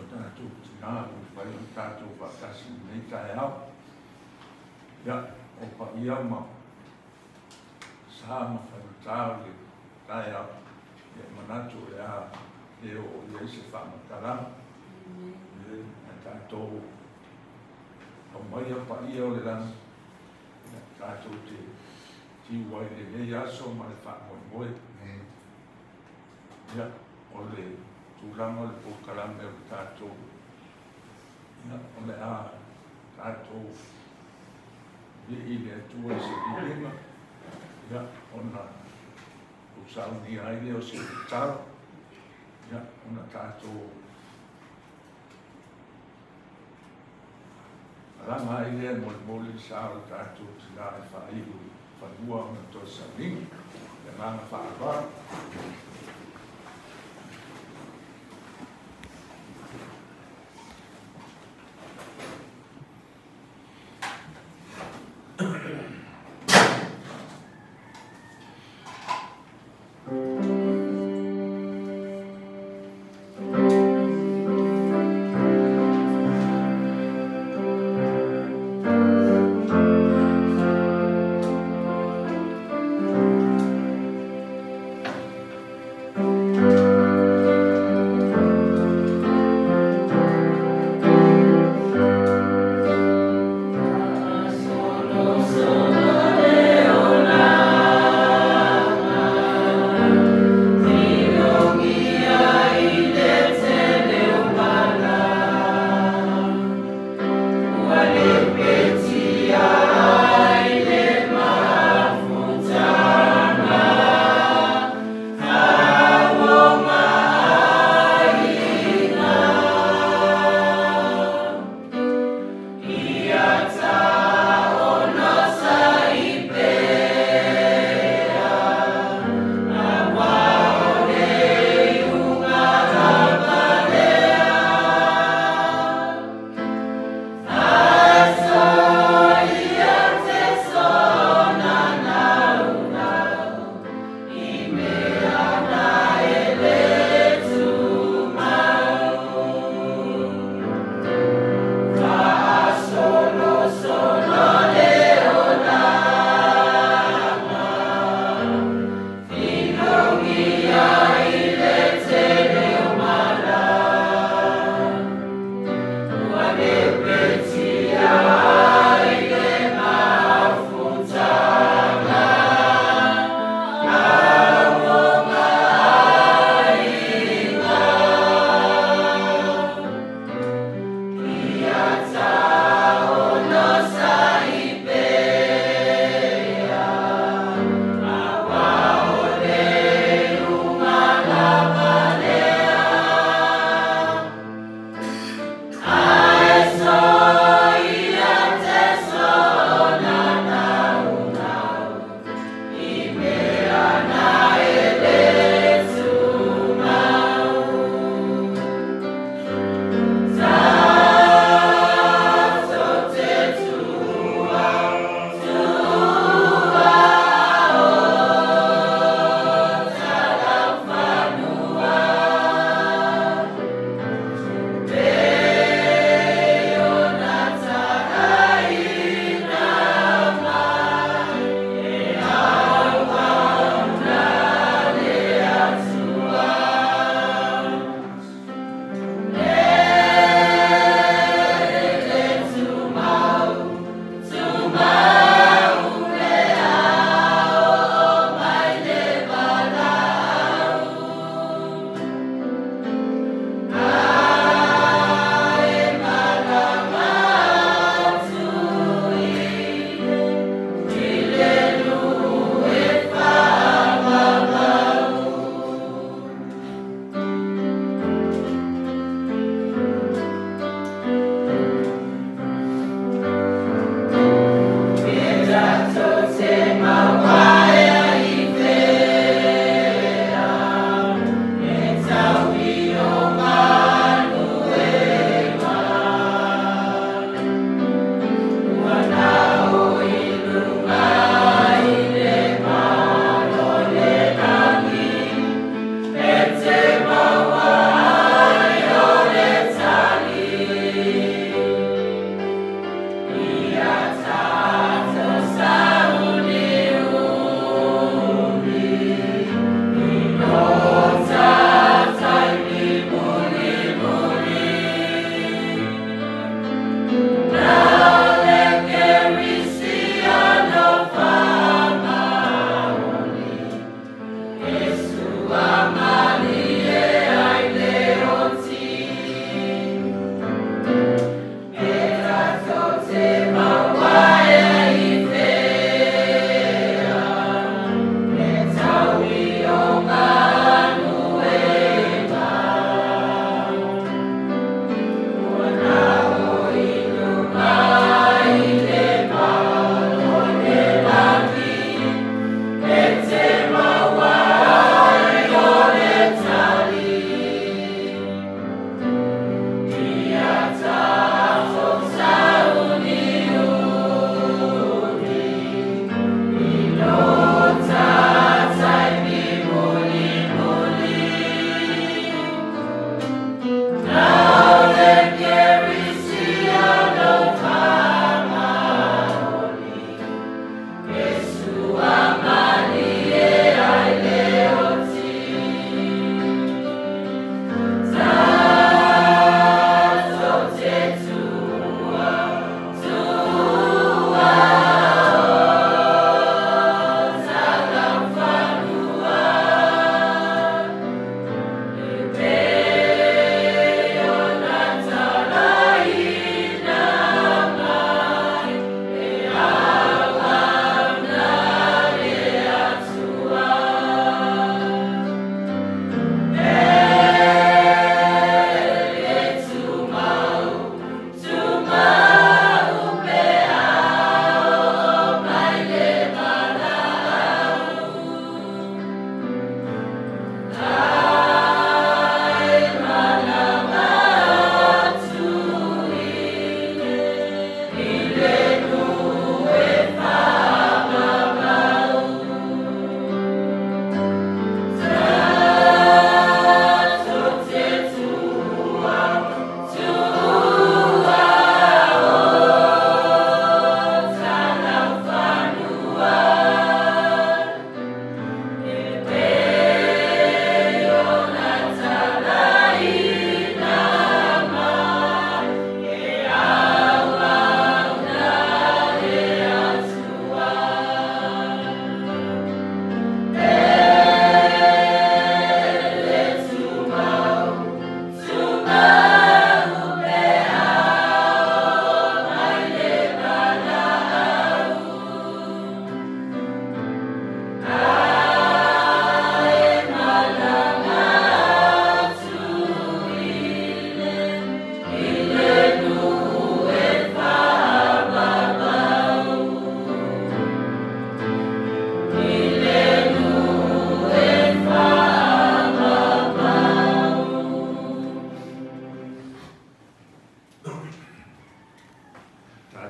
Tatou tina ua mafai ona tatou faatasi i lenei taeao. Ia, o paia ma sa ma faigata o le taeao, ia e manatu o le a le oo i ai se faamatalaga. Ae tatou aumaia paia o le lagi, ia, tatou te tiu ai i lenei aso ma le faamoemoe. Ia, o le tulaga o le polokalame o le tatou, ia, o le a tatou vii i le Atua i se viiga, ia, ona ou saunia ai lea o se tatalo, ia, ona tatou alaga ai lea e molimoli le sa o le tatou tina e faaiu i fanua ona toe sauniga. Le agaga faaaloalo.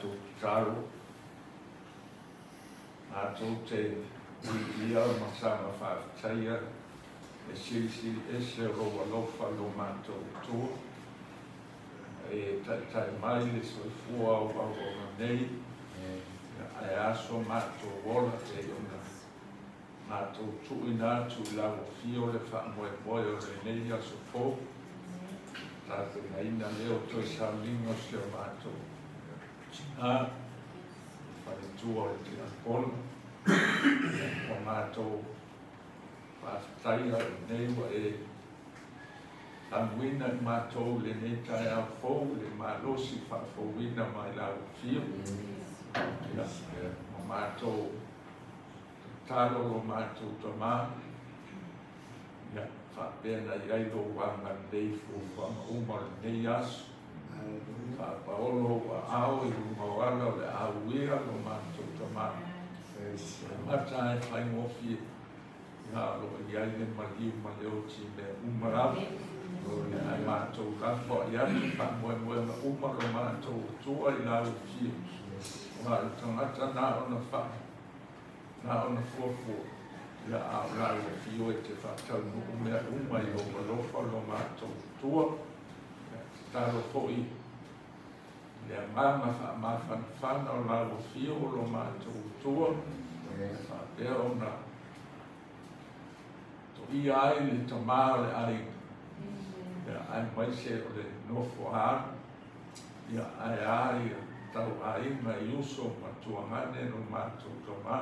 Matou tatalo, matou te uiia ma saga faafetaia e silisili ese o lou alofa i lo matou Atua, e taitai mai le soifua o auauna nei, ae aso matou ola e ona matou tuuina atu i lau afio le faamoemoe o lenei aso fou, tapenaina lea o toe sauniga o si o matou tina, faletua o le tiakono, o matou faafetaia lenei ua e faguina i matou lenei taeao fou le malosi faafouina mai lau afio. Ma matou tatalo lo matou tamā, ia faapea na i ai lou agalelei fuafuaga uma o lenei aso. Faapaolo ua ao i luga o ala o le auia lo matou tamā. Mata e faigofie, ia o lo o i ai le maliu ma le oti mea uma lava. Ae matou lafo ai atu faamoemoega uma lo matou Atua i lau afio. Aua o le tagata na ona na ona fuafua, ia a o lau afio e te faataunuu mea uma i lou alofa lo matou Atua. Ia tatalo foi le agaga faamafanafana o lau afio o lo matou Atua, e faapea ona toia ai le tamā o le aiga, ia aemaise o le nofo a alu, ia ae a ia tau aiga i uso ma tuagane lo matou tamā.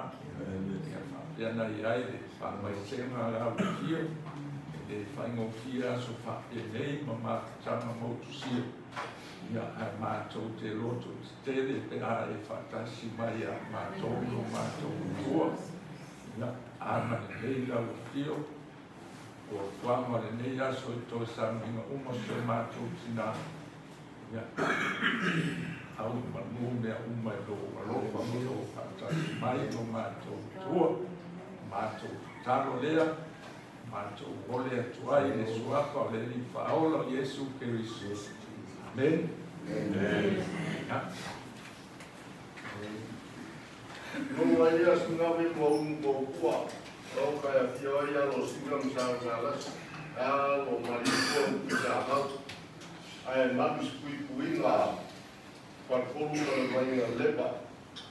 Ia faapea na i ai le faamaisega a lau afio, e le faigofie aso faapenei ma mafutaga motusia, ia ae matou te loto tetele pe a e faatasi mai ia matou lo matou Atua. Ia agalelei lau afio, fuafuaga o lenei aso i toe sauniga uma si o matou tina, ia au i manu mea uma i lou alofa ma lou faatasi mai lo matou Atua. Matou tatalo lea, matou ole atu ai le suafa o le Alii Faaola o Iesu Keriso. Amen. Ia. Maua ai ia sinawe ma unu puapua, o ka afio ai alo singa ma saosalasi, alo malifua upu sa hau, ae malu sipuipuiga faletolu ma le vaiga lepa.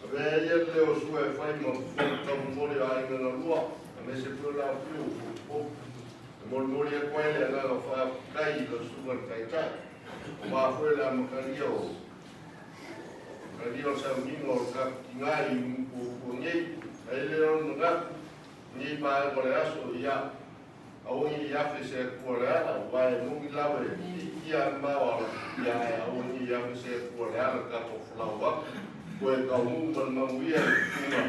Avea ia le leo sua e fai ma fofoga taumoli o aiga na lua, aemaise foi o le afio o poupou. E molimoli atu ai le agaga faafetai i lau susuga i le taitai, aua foi le amatalia o makalia o le sauniga o le taputigā i Umupuapua nei. Ae le o le manatu, nei vaega o le aso, ia aua ne i afe se Atua o le ala, aua e moni lava e fiitia a mao ala, ia ae aua ne i afe se Atua o le ala tatou folau atu. Koe taunuu ma le manuia i le tutuga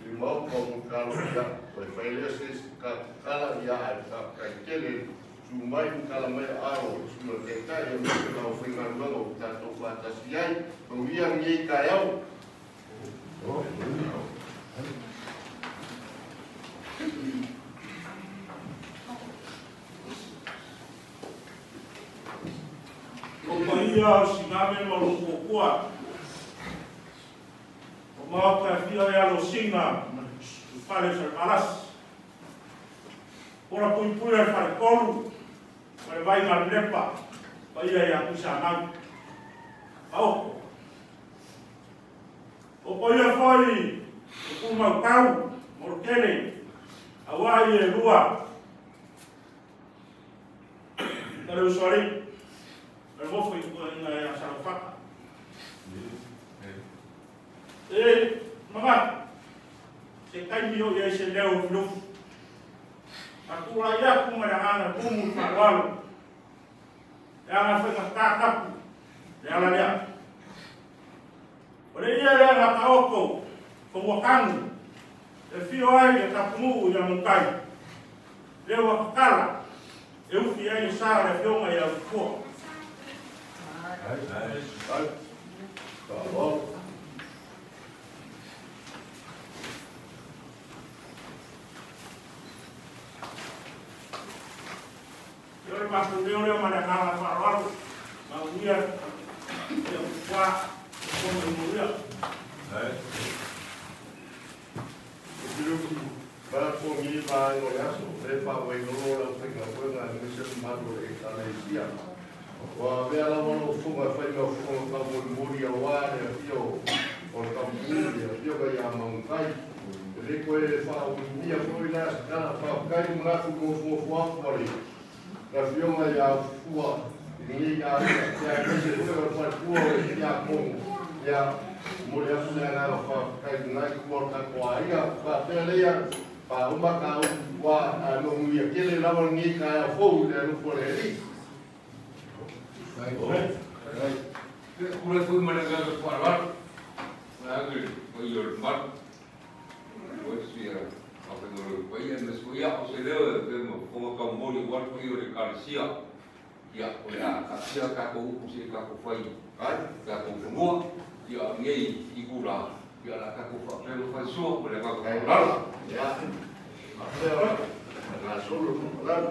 i le maota o Mulitalo, ia toe fai lea se isi kala, ia ae faafetai tele tu mai ma tala mai alo o le susuga i le taitai aemaise o lau faigaluega ua tatou faatasi ai. Manuia lenei taeao. O paia o Sinave ma lou puapua, o maota e fia e alo sina ma le fale o Salevalasi. Ora puipui le faletolu, ma le vaiga le lepa, paia ia Tuisamau. Aoko. O paia foi o Pumautau, Morotele, aua i e lua, na le usoalei, ma le nofo i tuuaiga ia Salaufata. E manatu, se taimi o i ai se leo lufilufi. A tulai atu ma le agaga tumu i le faaaloalo, le aga faigata tapu, le ala lea. O le ia lea na taoto fanua tanu, e fio ai le tapunuu ia Manutai, lea ua tatala e ufi ai le sa o le afioga ia Ufua. Ia o le matou leo lea ma le agaga faaaloalo, manuia ia Ufua. fono manuia. Filufi, faafofoga vaega o le aso, le faavaigolo o le aufaigaluega aemaise le mamalu o le Ekalesia. Ua avea lava lou fofoga e fai ma fofoga taumolimoli auā le afio o le Taupū, le afioga ia Magutai. E lē toe faaumiumia foi la se tala, faafetai le manatu nofonofo atu ma le afioga ia Fua i lenei aiga, ia aemaise foi o le faletua o le Tiakono. Ia momoli atu le agaga faafetai i lenai itu o le tatou aiga. Faapea lea, faauma taupu ua ae manuia tele lava lenei taeao fou i le alofa o le Alii. Tulai foi ma le agaga faaaloalo, vaeane le paia o le malu, ua sia faafaigolo paia aemaise foi o se leo e avea ma fofoga taumoli aua le paia o le Ekalesia. Ia, o le a taatia tatou upu se i tatou fai tatou fanua, ia o lenei itula, ia o le a tatou faapea ona fai soa ma le agaga faaaloalo. Ia, faapea ona gasolo le tuualalo.